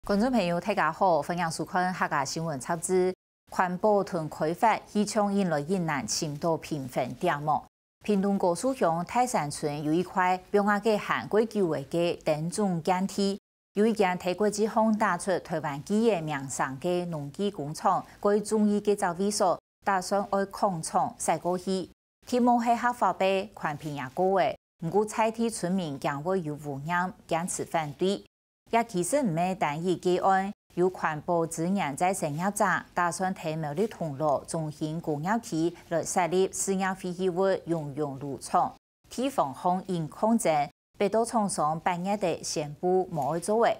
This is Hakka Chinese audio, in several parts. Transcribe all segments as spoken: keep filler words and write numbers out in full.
觀眾朋友，大家好，歡迎收看客家新聞雜誌。環保同開發，係從近來已難尋到平衡點無？屏東高樹鄉大山村有一塊放啊个還過久个該燈種耕地，有一間在國際上打出台灣記憶名聲个農機工廠，該中意个隻位所，打算愛擴廠徙過去。 地目係合法个，環評也過个，毋過在地村民驚會有污染，堅持反對。這其實毋係單一個案，有環保資源再生業者打算在苗栗銅鑼中興工業區來設立試驗廢棄物溶溶爐廠，地方項因抗爭，逼到廠商八月底宣布無愛做个。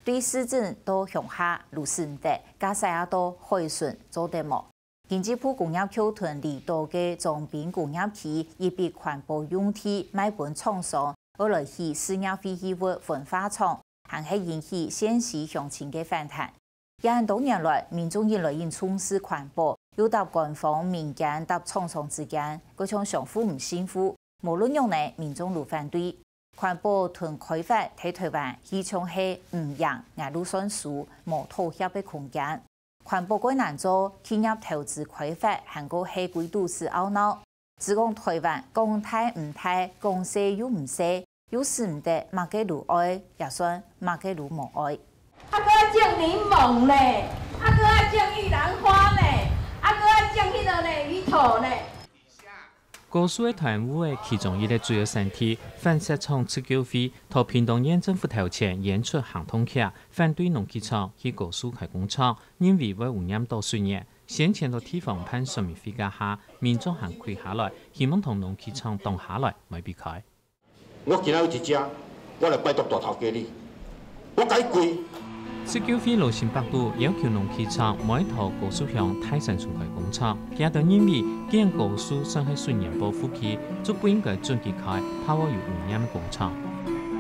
對市政到鄉下攄使毋得，該徙啊到海脣做得無？ 經濟部工業局同離島个彰濱工業區一筆環保用地賣分廠商，愛來起試驗廢棄物焚化廠，還係引起縣市鄉親个反彈。也恁多年來，民眾因來因重視環保，又搭官方、民間搭廠商之間，過像相互毋信服，無論仰呢，民眾攏反對。環保同開發在台灣，係像係毋贏𠊎就算輸，無妥協个空間。 環保蓋難做，企業投資開發還過係歸都市懊惱。只講台灣講大毋大，講細又毋細，又使毋得麼个都愛，也算麼个都無愛。啊，閣愛種檸檬呢，啊，閣愛種玉蘭花呢，啊，閣愛種彼个呢，魚頭呢。 高樹係台灣个其中一個主要產地，反雪場自救會在屏東縣政府頭前演出行動劇，反對農機廠去高樹開工廠，認為會污染到水源。先前在地方辦說明會該下，民眾還跪下來，希望同農機廠擋下來，毋愛分開。 我今仔有一隻，我來拜託大頭家你，我甲伊跪。自救會羅新北都要求農機廠毋愛在高樹鄉大山村開工廠，佢兜認為，既然高樹算係水源保護區，就毋應該准佢開，怕會有污染工廠。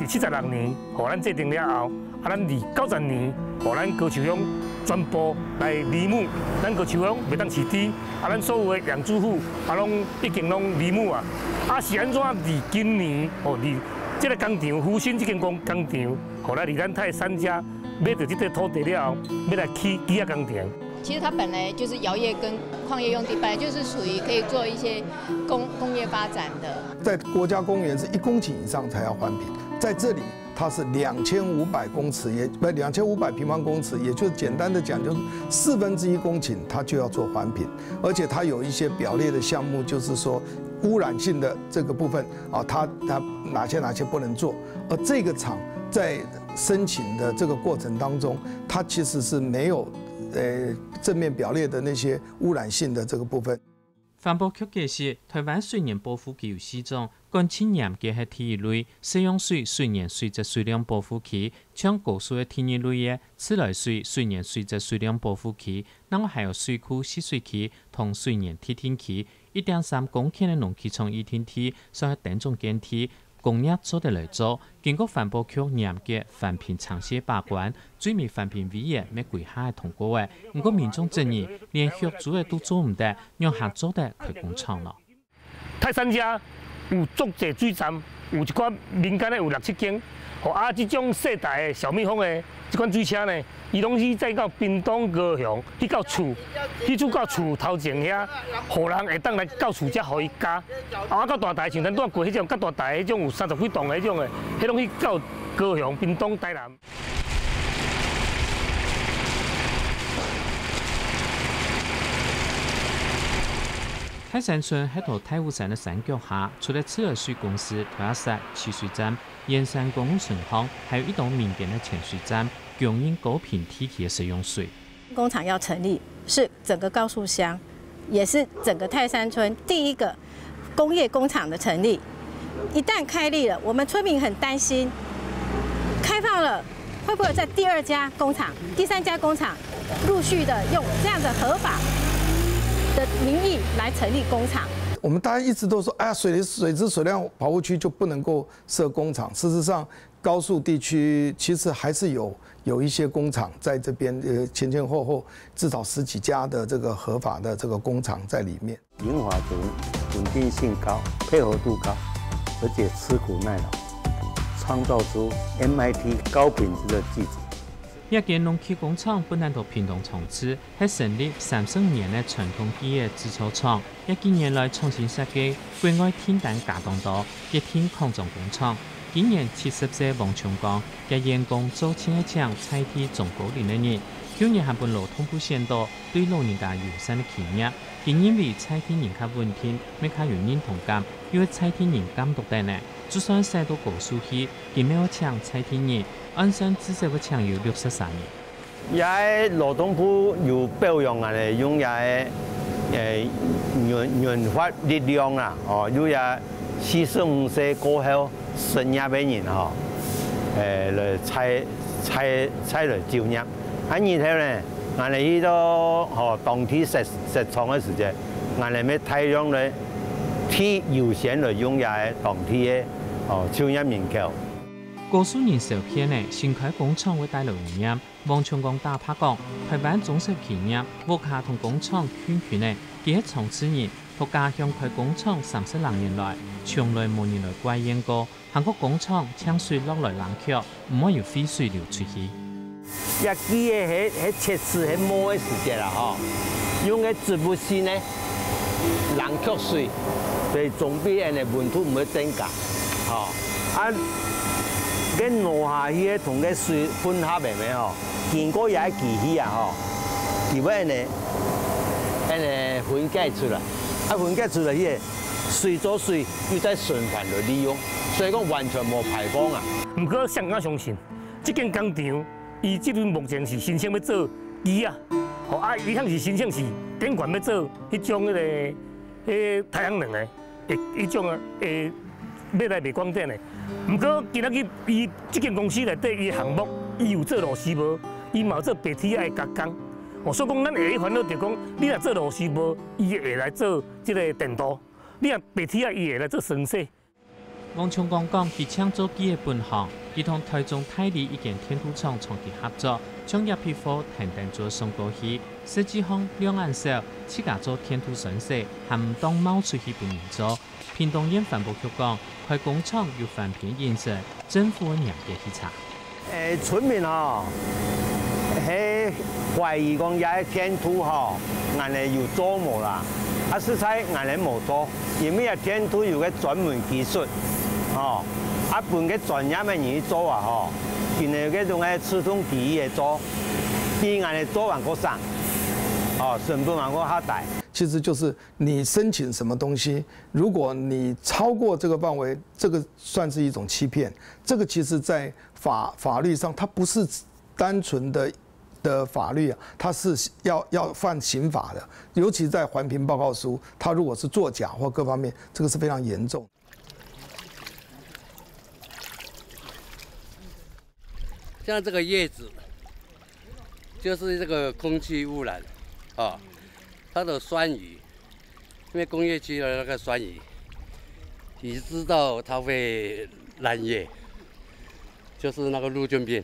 佇七十六年，予咱制定了後， 啊，咱佇九十年，予咱高樹鄉全部來離牧，咱高樹鄉袂當飼豬，啊，咱所有的養豬戶，啊，攏已經攏離牧啊。啊，是按怎佇今年，吼，佇這个工場，復興這間工，工場，吼，來佇咱泰山遮買著這塊土地了後，欲來起機仔工程。其實它本來就是窯業跟礦業用地，本來就是屬於可以做一些工，工業發展的。在國家公園是一公頃以上才要環評，在這裡 它是兩千五百公尺，也，不，两千五百平方公尺，也就是簡單的讲，就是四分之一公顷，它就要做环评，而且它有一些表列的项目，就是说污染性的这个部分啊，它，它哪些，哪些不能做，而这个厂在申请的这个过程当中，它其实是没有，呃，正面表列的那些污染性的这个部分。 環保局解釋，台灣水源保護區有四種，管制嚴格係第一類，使用水水源水質水量保護區，像高樹係第二類个自來水水源水質水量保護區，另外還有水庫、蓄水區同水源特定區，一點三公頃个農機廠預定地，算係燈種耕地， 工業做得來做，經過環保局嚴格環評程序把關，最尾環評委員乜歸下通過个。毋過民眾質疑，連畜豬个都做毋得，仰還做得開工廠呢？泰山遮有足濟水站，有一寡民間个有六七間，吼，啊，這種細台个小蜜蜂个這款水車呢， 伊攏是載到屏東高雄，去到厝，去厝到厝頭前遐，予人會當來到厝遮予伊加。啊，到大台，像咱拄仔過彼種，較大台彼種有三十幾噸的彼種的，彼攏去到高雄、屏東、台南。泰山村係在太武山个山腳下，除了自來水公司、Toyota蓄水站、 圓山公路脣項還有一兜民間个淺水站，供應高屏地區个使用水。工廠要成立，是整個高樹鄉，也是整個泰山村第一個工業工廠的成立。一旦開立了，我們村民很擔心，開放了，會不會有再第二家工廠、第三家工廠，陸續的用這樣的合法的名義來成立工廠？我們大家一直都說，哎呀，水，水質水量保護區就不能夠 設工廠。事實上，高樹地區其實還是有，有一些工廠在這邊，呃，前前後後至少十幾家的這個合法的這個工廠在裡面。銀髮族穩定性高，配合度高，而且吃苦耐勞，創造出M I T高品質的技術。這間農機工廠本來在屏東長治，係成立三十五年个傳統機械製造廠，這幾年來創新設計，國外訂單加當多，決定擴張工廠。今年七十歲王昌光，厥員工做盡係請在地中高齡个人，舊年還分勞動部選到對老人家友善个企業。佢認為在地人較穩定，乜較有認同感，又係在地人監督等呢。就算徙到高樹去，佢乜愛請在地人，按算至少愛請有六十儕人。 這个勞動部有表揚𠊎等用這个，呃，銀，銀髮力量啦，哦，有這四十五歲過後失業个人吼，呃，來再，再，再來就業。啊，然後呢，𠊎等去到，吼，當地設，設廠个時節，𠊎等乜大量來去優先來用這个當地个，哦，就業人口。高樹人少變呢，新開工廠會帶來污染。 王昌光打白講，臺灣中小企業屋下同工廠近近呢，佢係長治人，在家鄉開工廠三十零年來，從來無人來怪怨過，還過工廠淨水落來冷卻，毋會有廢水流出去。這支个係，係切絲，係毛个時節啦吼，用个植物性个冷卻水，所以總比恁呢溫度毋會增加，吼。啊，該挪下去个同該水混合个咩吼？ 經過這个機器啊吼，佢會恁呢，恁呢分解出來，啊分解出來，這个水做水又再循環來利用，所以講完全無排放啊。毋過，想愛相信，這間工廠，佢這陣目前是申請欲做機啊，吼啊，佢向是申請是頂懸欲做彼種彼个，彼太陽能个。 會，彼種啊，會，欲來賣光電的。毋過今仔日，伊這間公司內底，伊項目，伊有做螺絲帽，伊嘛有做白鐵仔的加工。哦，所以講，咱會去煩惱著講，你若做螺絲帽，伊會來做這个電鍍；你若白鐵仔，伊會來做生鏽。王昌光講，佢淨做機个本行，佢同臺中大里一間電鍍廠長期合作，將這批貨單單做送過去， 實際上量恁少，自家做電鍍酸鏽，還毋當貿出去分人做。屏東縣環保局講，開工廠有環評認證，政府會嚴格去查。欸，村民吼，係懷疑講這个電鍍吼，𠊎等有做無啦？啊，實在𠊎等無做，因為這電鍍有个專門技術，吼，啊，分个專業个人去做啊，吼，今日這種个自動機器來做， 比𠊎等做還過省，哦，成本還過較低。其实就是你申请什么东西，如果你超过这个范围，这个算是一种欺骗。这个其实在法，法律上，它不是单纯的，的法律啊，它是要，要犯刑法的。尤其在环评报告书，它如果是作假或各方面，这个是非常严重。 像这个叶子，就是这个空气污染，啊，它的酸雨，因为工业区的那个酸雨，你知道它会烂叶，就是那个鹿菌病。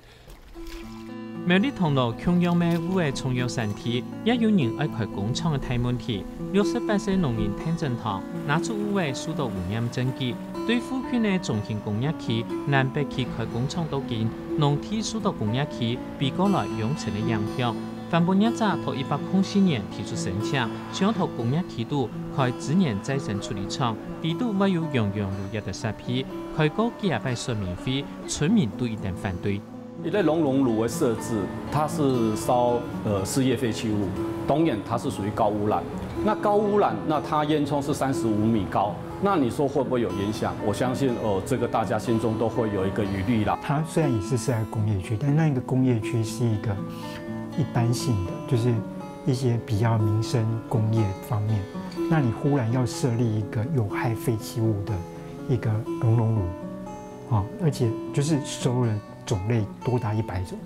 苗栗銅鑼共樣乜係烏仔重要產地，也有人愛開工廠个大問題。六十八歲農民鄧振堂拿出烏仔受到污染證據，對附近个中興工業區、南北區開工廠到今，農地受到工業區飛過來揚塵个影響。環保業者在一百空四年提出申請，想在工業區肚開資源再生處理廠，裡肚會有溶溶爐這兜設備，開過幾下擺說明會，村民都一定反對。 一个熔融爐的设置，它是烧，呃，事业废弃物，当然它是属于高污染。那高污染，那它烟囱是三十五米高，那你说会不会有影响？我相信，呃，这个大家心中都会有一个疑虑啦。它虽然也是设在工业区，但那个工业区是一个一般性的，就是一些比较民生工业方面。那你忽然要设立一个有害废弃物的一个熔融炉，哦，而且就是收了种类多达一百种，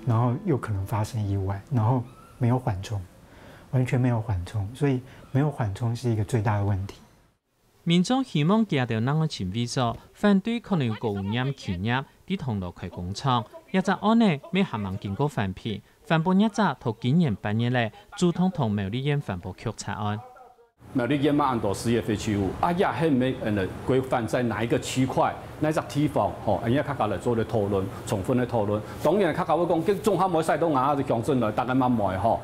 然后又可能发生意外，然后没有缓冲，完全没有缓冲，所以没有缓冲是一个最大的问题。民众希望佢兜能够尋位所，反對可能有高污染企業在銅鑼開工廠。這隻案呢，乜還吂經過環評，環保業者到今年八月咧，主動同苗栗縣環保局查案。苗栗縣嘛恁多事業廢棄物，啊，也係毋係，嗯，規範在哪一個區塊、哪一隻地方，吼，人家大家來做个討論，充分个討論。當然，大家會講，這總還毋會徙到吾个鄉鎮來，大家嘛毋會吼。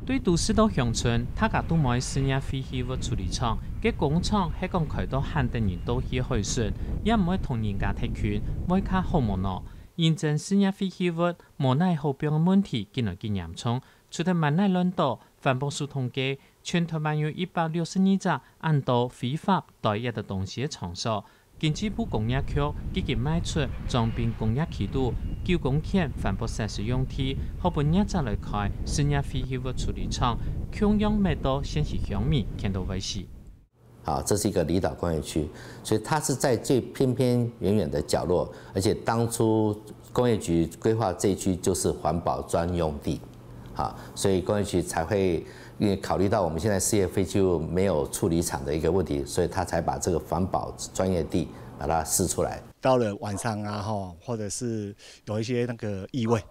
對都市到鄉村，大家都無愛事業廢棄物處理廠，該工廠係講開到罕得人到去个海脣，也毋會同人家忒近，會較好無喏。認真事業廢棄物無哪好放个問題，緊來緊嚴重。除忒滿哪亂倒，環保署統計， 全臺灣有一百六十二隻恁多非法堆這兜東西个場所。經濟部工業局已經賣出長濱工業區肚九公頃環保設施用地，好分業者來開事業廢棄物處理廠，共樣搣到縣市鄉民譴到會死。好，這是一個離島工業區，所以它是在最偏偏遠遠的角落，而且當初工業局規劃這一區就是環保專用地，好，所以工業局才會因為考慮到我們現在事業廢棄物沒有處理廠的一個問題，所以他才把這個環保專業地把它釋出來。到了晚上啊，吼，或者是有一些那個異味，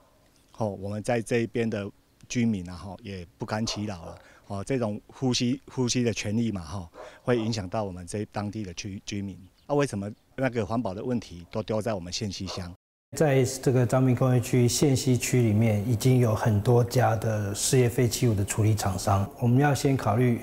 吼，我們在這一邊的居民啊，吼，也不堪其擾了。哦，這種呼吸呼吸的權利嘛，吼，會影響到我們這當地的居居民。啊，為什麼那個環保的問題都丟在我們縣西鄉？在這個彰濱工業區縣西區裡面，已經有很多家的事業廢棄物的處理廠商。我們要先考慮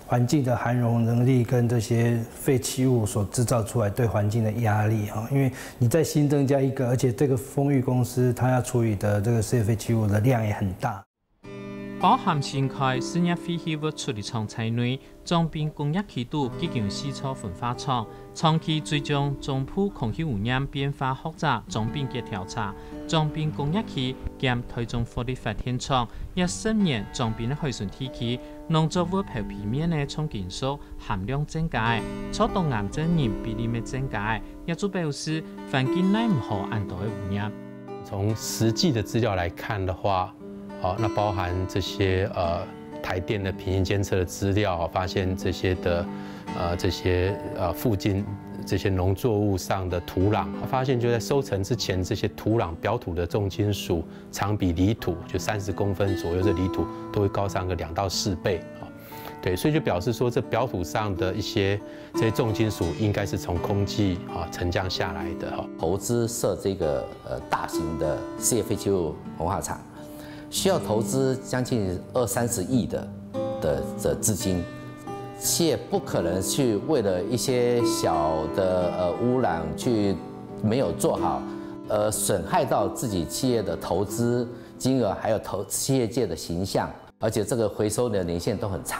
環境的涵容能力跟這些廢棄物所製造出來對環境的壓力哈，因為你再新增加一個，而且這個豐裕公司它要處理的這個事業廢棄物的量也很大。包含新開事業廢棄物處理廠在內，彰濱工業區肚已經有四座焚化廠，長期追蹤中部空氣污染變化學者張炳傑調查，彰濱工業區兼臺中火力發電廠這十年彰濱个海脣地區農作物表皮面个重金屬含量增加，著到癌症人比例乜增加，也就表示環境奈毋何恁多个污染。從實際的資料來看的話，好，那包含這些呃台電的平行監測的資料，發現這些的呃這些呃附近這些農作物上的土壤，發現就在收成之前，這些土壤表土的重金屬常比泥土就三十公分左右，這泥土都會高上個兩到四倍啊。對，所以就表示說，這表土上的一些這些重金屬應該是從空氣啊沉降下來的哈。投資設這個呃大型的事業廢棄物焚化廠，需要投資將近二三十億的的的資金，企業不可能去為了一些小的呃污染去沒有做好，而損害到自己企業的投資金額，還有投企業界的形象，而且這個回收的年限都很長。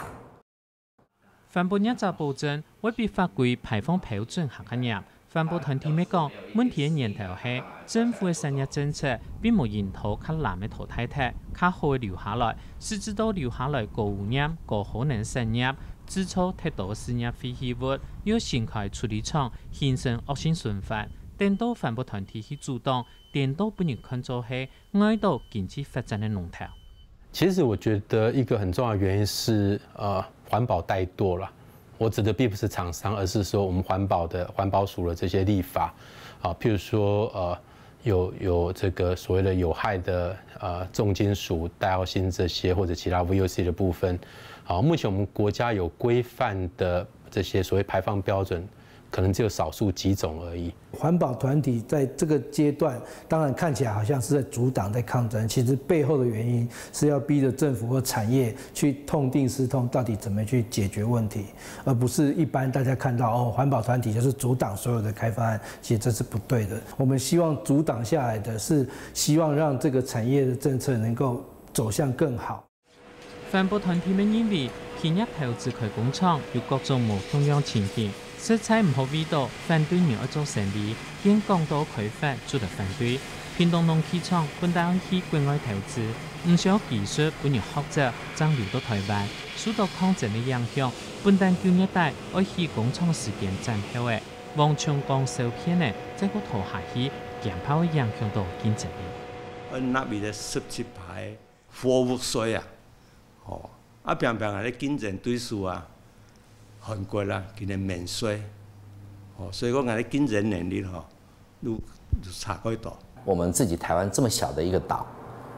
環保業者保證會比法規排放標準還較嚴。環保團體乜講，問題个源頭係政府个產業政策並無引導較濫个淘汰忒，較好个留下來，使之到留下來高污染、高耗能產業，製造忒多个事業廢棄物，又新開處理廠，形成惡性循環。等到環保團體去阻擋，顛倒分人看做係礙到經濟發展个龍頭。 其實我覺得一個很重要的原因是，呃，環保怠惰啦。我指的並不是廠商，而是說我們環保的環保署的這些立法，啊，譬如說，呃，有有這個所謂的有害的呃重金屬、戴奧辛這些或者其他VOC的部分，好，目前我們國家有規範的這些所謂排放標準，可能只有少數幾種而已。環保團體在這個階段，當然看起來好像是在阻擋、在抗爭，其實背後的原因是要逼著政府或產業去痛定思痛，到底怎麼去解決問題，而不是一般大家看到哦，環保團體就是阻擋所有的開發案，其實這是不對的。我們希望阻擋下來的是，希望讓這個產業的政策能夠走向更好。 環保團體乜認為，企業投資開工廠有各種無共樣情形，實在毋好為著反對人愛做生理，見講到開發就來反對。屏東農機廠本旦愛去國外投資，毋少技術分人學走，正留到臺灣，受到抗爭个影響，本旦九月底愛起工廠時間延後了，黃松崗燒片仔，再過拖下去，驚怕會影響到競爭力。恩納米的十七排 貨物稅啊，吼，啊平平𠊎个競爭對手啊，韓國啦，佢等免稅，吼，所以講𠊎个競爭能力吼，就就差較多。我們自己台灣這麼小的一個島，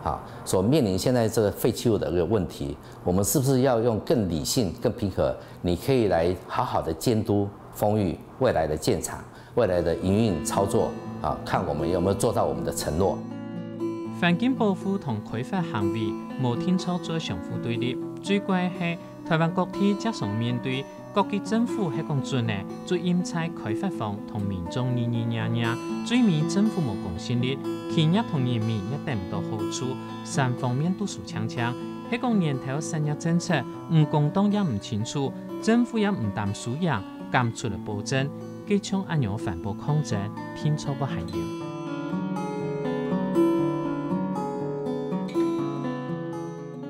啊，所面临现在这个废弃物的一个问题，我们是不是要用更理性、更平和？你可以来好好的监督丰裕未来的建厂、未来的营运操作啊，看我们有没有做到我们的承诺。环境保护同开发行为無定著做相互對立，最怪係台灣各地輒常面對各級政府係講準个，就任在開發方同民眾咿咿呀呀，最尾政府無公信力，企業同人民也得毋到好處，三方面都輸淨淨。係講年頭產業政策，毋公道也毋清楚，政府也毋擔輸贏，敢出來保證，該像恁樣環保抗爭，定著會還有。